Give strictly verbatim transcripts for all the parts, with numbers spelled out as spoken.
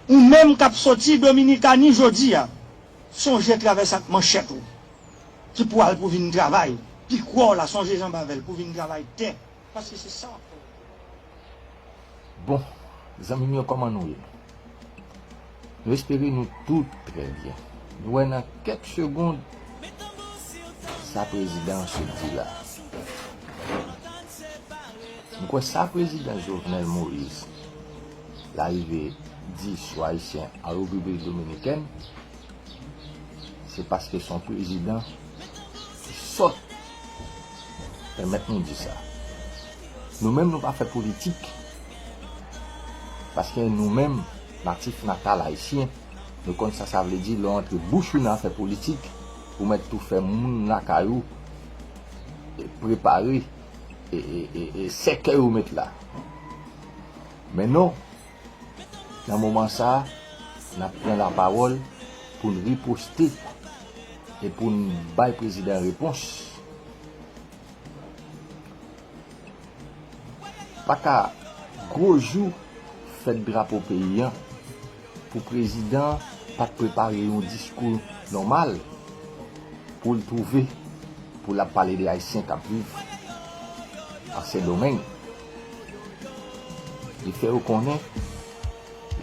Ou menm k ap soti Dominikani jodi a, sonje travèse ak manchèt ou, ki pou al pou vin travay. Pikwa w la, sonje janbe avè l pou vin travay tè. Paske se sa w ap fè. Bon, zanmi m yo, kòman nou ye? Nou espere nou tout trè byen. Nou wè nan kèk segond sa prezidan an sot di la. M kwè sa prezidan Jovenel Moïse la rive di sou Ayisyen an Repiblik Dominikèn, se paske se yon prezidan ki sòt. Pèmèt nou di sa. Nou menm, nou pa fè politik. Paske nou menm, natif natal ayisyen, nou konn sa sa vle di lè w antre bouch ou nan afè politik, ou mèt tou fè moun lakay ou, e, prepare, e, e, e, e, sèkèy ou met la. Men non, nan moman sa a, n ap pran lapawòl pou n riposte e pou n bay prezidan repons. Pa ka gwo jou fèt drapo peyi an pou prezidan pa t prepare yon diskou nòmal pou l twouve pou l ap pale de Ayisyen k ap viv an Sendomeng. Li fè yo konnen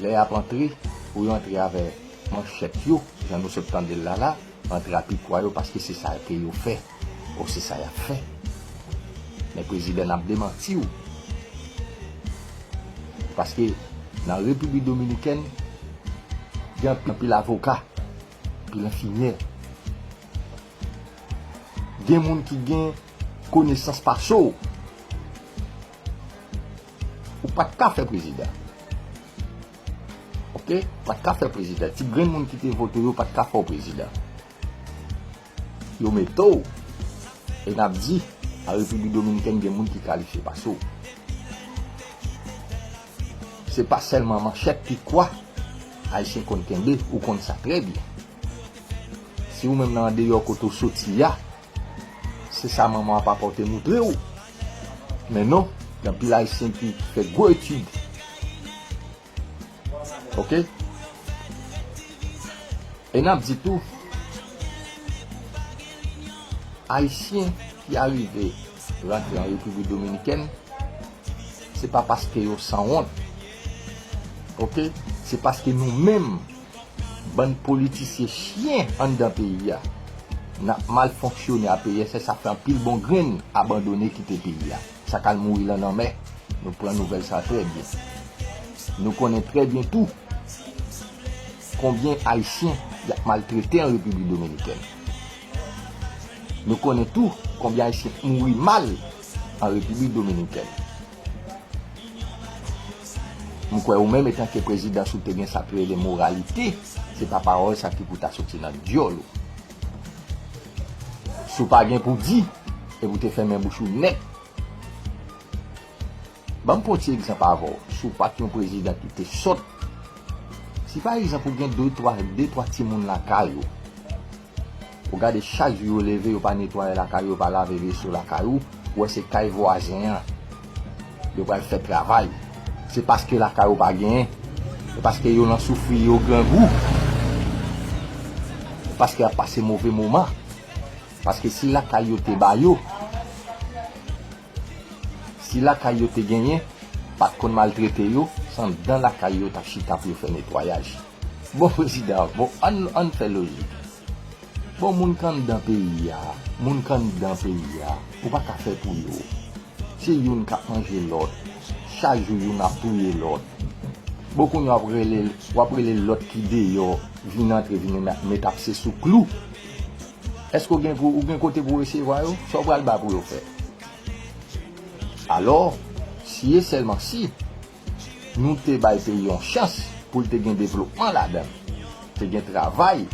lè y ap antre, pou yo antre avè manchèt yo, jan nou sot tande l la la, antre a pikwa yo, paske se sa ke yo fè, o se sa y ap fè. Men prezidan, n ap demanti w. Paske nan Repiblik Dominikèn, gen anpil avoka, anpil enfimyè. Gen moun ki gen konesans pase w. Ou pa t ka fè prezidan. Oke? Ou pa t ka fè prezidan. Ti grenn moun ki te vote w yo pa t ka fè w prezidan. Yo mete w. E n ap di, an Repiblik Dominikèn gen moun ki kalifye pase w. Se pa sèlman manchèt, pikwa Ayisyen konn kenbe, ou konn sa trè byen. Si ou menm nan andeyò kote w soti a, se sa manman w ap apòte moutre w. Men non, gen anpil Ayisyen ki fè gwo etid. Oke? E n ap di tou, Ayisyen ki arive rantre an Repiblik Dominikèn, se pa paske yo sanwont. Oke? Se paske nou menm, bann politisyen chyen anndan peyi a, n ap mal fonksyone a peyi a, se sa fè anpil bon grenn abandone kite peyi a. Sa k al mouri lan lanmè. Nou pran nouvèl sa trè byen. Nou konnen trè byen tou konbyen Ayisyen y ap maltrete an Repiblik Dominikèn. Nou konnen tou konbyen Ayisyen mouri mal an Repiblik Dominikèn. M kwè ou menm, etanke prezidan, si w te gen sa k rele moralite, se pa pawòl sa ki pou ta soti nan dyòl ou. Si w pa gen pou di, epi w te fèmen bouch ou nèt. Ban m pran yon ti egzanp avè w. Si w pa t yon prezidan ki te sòt, si pa egzanp ou gen de, twa, de, twa timoun lakay ou, ou gade chak jou yo leve, yo pa netwaye lakay yo, yo pa lave veso lakay ou, ou wè se kay vwazen an yo pral fè travay. Se paske lakay yo pa genyen, se paske yo nan soufri, yo grangou, se paske y ap pase move moman, paske si lakay yo te ba yo, si lakay yo te genyen, pa t konn maltrete yo, se anndan lakay yo t ap chita pou yo fè netwayaj. Bon, prezidan, bon, ann, ann fè lojik. Bon, moun k anndan peyi a, moun k anndan peyi a, ou pa ka fè pou yo. Se youn k ap manje lòt. Chak jou youn ap touye lòt. Bon, kounye a w ap rele, w ap rele lòt ki deyò vin antre, vin met, met apse sou klou. Èske w gen pou, ou gen kote pou w resevwa yo? Sa w pral ba pou yo fè? Alò, si e sèlman si nou te bay peyi yon chans pou l te gen devlopman ladan l, te gen travay,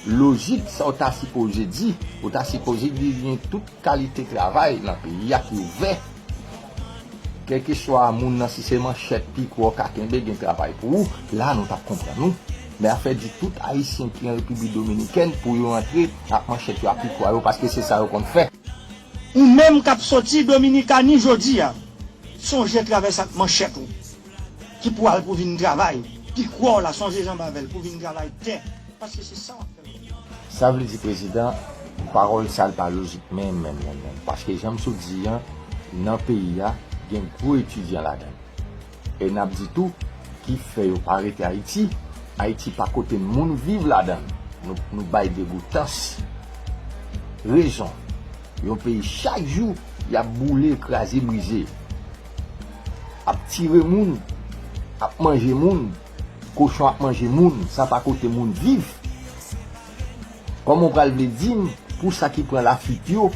lojik sa w ta sipoze di, ou ta sipoze di gen tout kalite travay nan peyi a ki ouvè. Kèlkeswa moun nan, si se manchèt, pikwa w ka kenbe, gen travay pou ou, la nou t ap konprann ou. Men afè di tout Ayisyen ki an Repiblik Dominikèn pou yo antre ak manchèt yo, ak pikwa yo, paske se sa yo konn fè. Ou menm k ap soti Dominikani jodi a, sonje travèse ak manchèt ou, ki pou al pou vin travay. Pikwè w la, sonje janbe avè l pou vin travay tè. Paske se sa w ap fè. Sa vle di, prezidan, pawòl sa l pa lojik menm, menm, menm, menm. Paske jan m sot di an, nan peyi a, gen gwo etidyan ladan l. E n ap di tou, ki fè yo pa rete Ayiti. Ayiti pa kote moun viv ladan l. Nou, nou bay degoutans. Rezon, yon peyi chak jou, y ap boule, kraze, brize. Ap tire moun, ap manje moun, kochon ap manje moun, sa pa kote moun viv. Kòman w pral vle di m, pou sa ki pran Lafrik yo,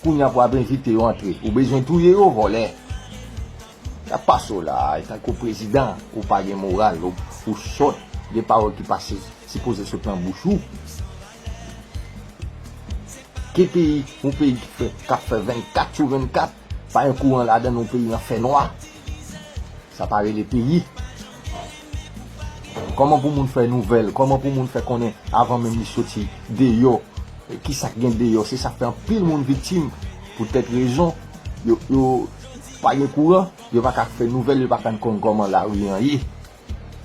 kounye a pou ap envite yo antre? Ou bezwen touye yo, vòlè? Sa pase w la, etanke w prezidan, ou pa gen moral, ou, ou sòt, gen pawòl ki pa si- sipoze sot nan bouch ou. Ki peyi, yon peyi ki fè, k ap fè vennkat sou vennkat, pa gen kouran ladan l, yon peyi nan fènwa. Sa pa rele peyi. Kòman pou moun fè nouvèl? Kòman pou moun fè konnen avan menm li soti deyò? Kisa k gen deyò? Se sa k fè anpil moun viktim. Poutèt rezon, yo, yo pa gen kouran, yo pa ka fè nouvèl, yo pa ka konn kòman lari an ye.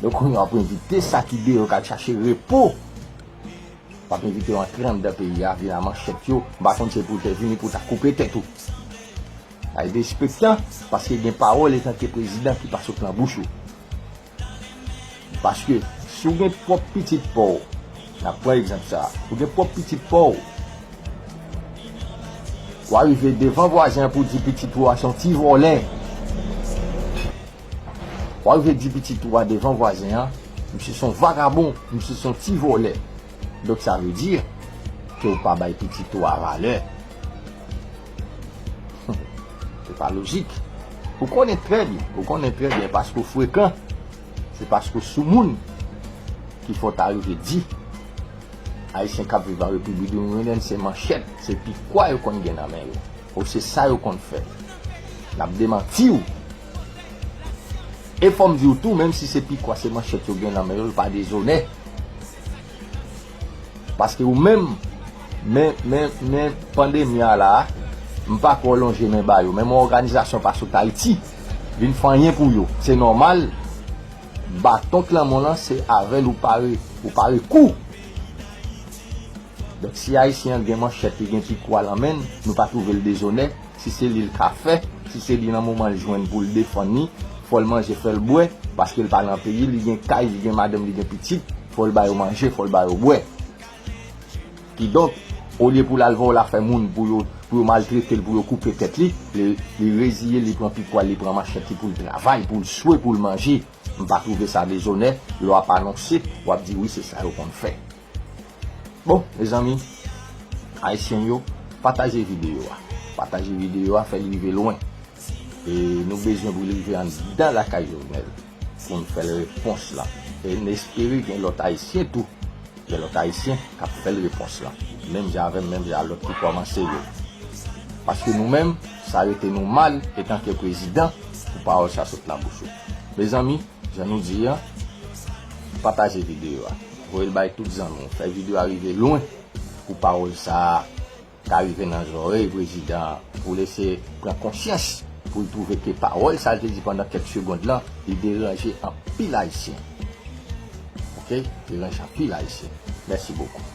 Donk, kounye a, w ap envite sa ki deyò k al chache repo. W ap envite yo antre anndan peyi a, vin a manchèt yo. M pa konn se pou w te vini pou w ta koupe tèt ou. Ay despektan, paske gen pawòl etanke prezidan ki pa sot nan bouch ou. Paske, si w gen pwòp pitit pa w, n ap pran egzanp sa, ou gen pwòp pitit pa w, w a rive devan vwazen an pou di pitit ou a se yon ti vòlè. W a rive di pitit ou a devan vwazen an, misye se yon vagabon, misye se yon ti vòlè. Donk sa vle di ke w pa bay pitit ou a valè. Se pa lojik. Ou konnen trè byen, ou konnen trè byen paske w frekan, se paske w soumoun ki fè w ta rive di Ayisyen k ap viv an Repiblik Dominikèn se manchèt, se pikwa yo konn gen nan men yo. Ou se sa yo konn fè. N ap demanti w. E fò m di w tou, menm si se pikwa, se manchèt yo gen nan men yo, l pa dezonè. Paske ou menm, men, men, men pandemi a la, m pa kwè w lonje men ba yo. Menm yon òganizasyon pa sot Ayiti, vin fè anyen pou yo. Se nòmal, baton k lan men w lan, se avè l ou pare, ou pare kou. Donk, si Ayisyen an gen manchèt, li gen pikwa lan men l, nou pa twouve l dezonè, si se li l ka fè, si se li nan moman l jwenn pou l defann li, fò l manje, fò l bwè, paske l pa nan peyi, li gen kay, li gen madanm, li gen pitit, fò l ba yo manje, fò l ba yo bwè. Kidonk, olye pou l al vòlò fè moun, pou yo, pou yo maltrete l, pou yo koupe tèt li, li, li reziye, li pran pikwa, li pran manchèt li pou l travay, pou l swe, pou l manje. M pa twouve sa dezonè, lè w ap anonse, w ap di wi, se sa yo konn fè. Bon, mezanmi, Ayisyen yo, pataje videyo a. Pataje videyo a, fè l rive lwen. E nou bezwen pou l rive anndan lakay Jovenel pou n fè l repons lan. E n espere gen lòt Ayisyen tou, gen lòt Ayisyen k ap fè l repons lan. Menm jan avè m, menm jan a lòt ki kòmanse yo. Paske nou menm, sa rete nou mal etanke prezidan pou pawòl sa sot nan bouch ou. Mezanmi, jan nou di a, pataje videyo a. Voye l bay tout zanmi w. Fè videyo a rive lwen pou pawòl sa a ka rive nan zòrèy prezidan an, pou l eseye pran konsyans, pou l twouve ke pawòl sa l te di pandan kèk segond lan, li deranje anpil Ayisyen. Oke? Deranje anpil Ayisyen. Mèsi bokou.